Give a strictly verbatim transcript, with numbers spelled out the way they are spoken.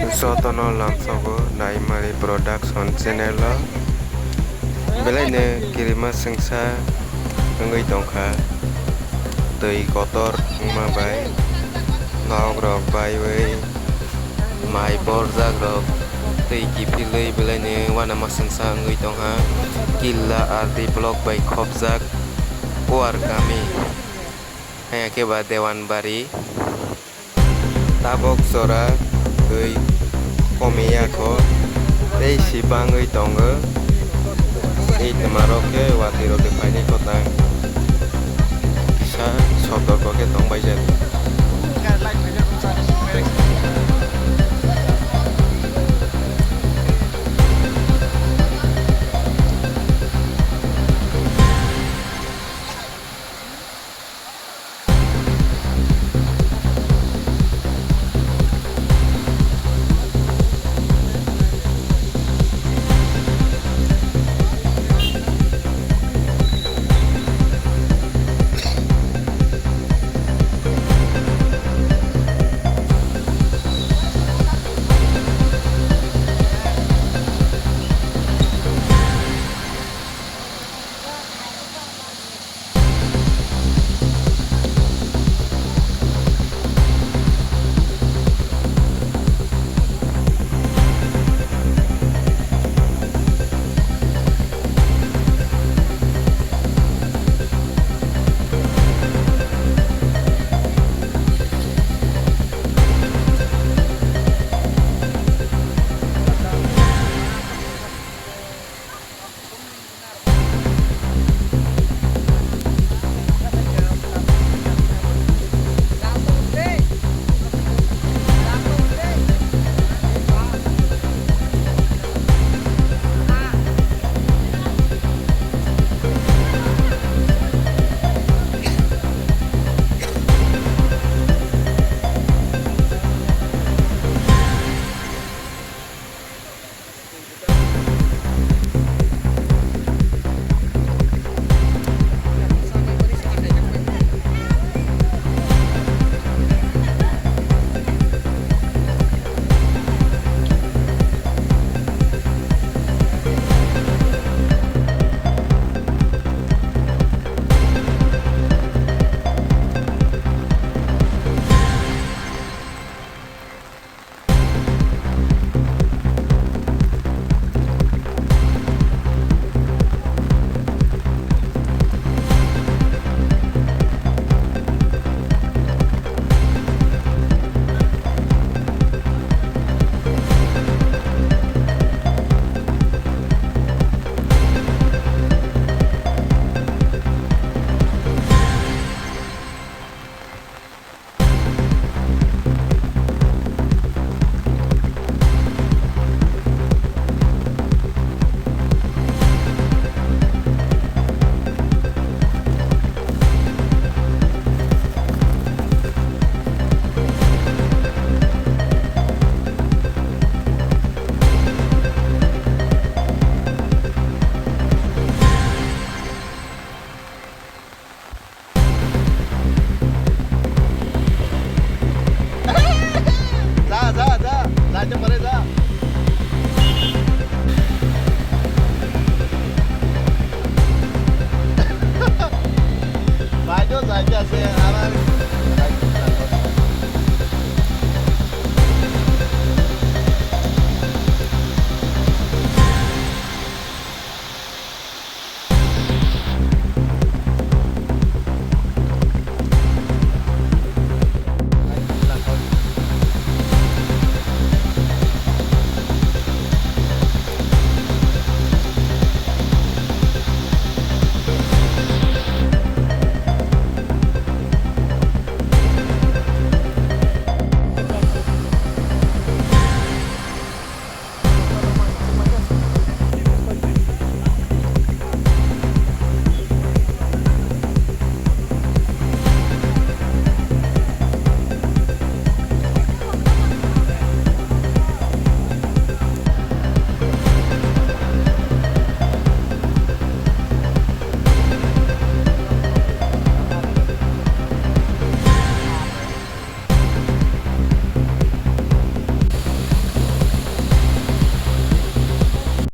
Jotono lamsogo Naimari Production channel o. Belaino kirima sengsa wngwi tongkha. Twi kotor wngma bai nok rok baiwi mai borjak rok twi kiphilwi belaino uanama sengsa wngwi tongkha. Killa R D block bai khopjak Kuar kami, haiya khe ba Dewanbari. Tabok jora twi komiya kho tei si bangwi tongo. Tei twmarok khe watwi rok khe phainai kho tang kisa sotorko khe tongbai jani.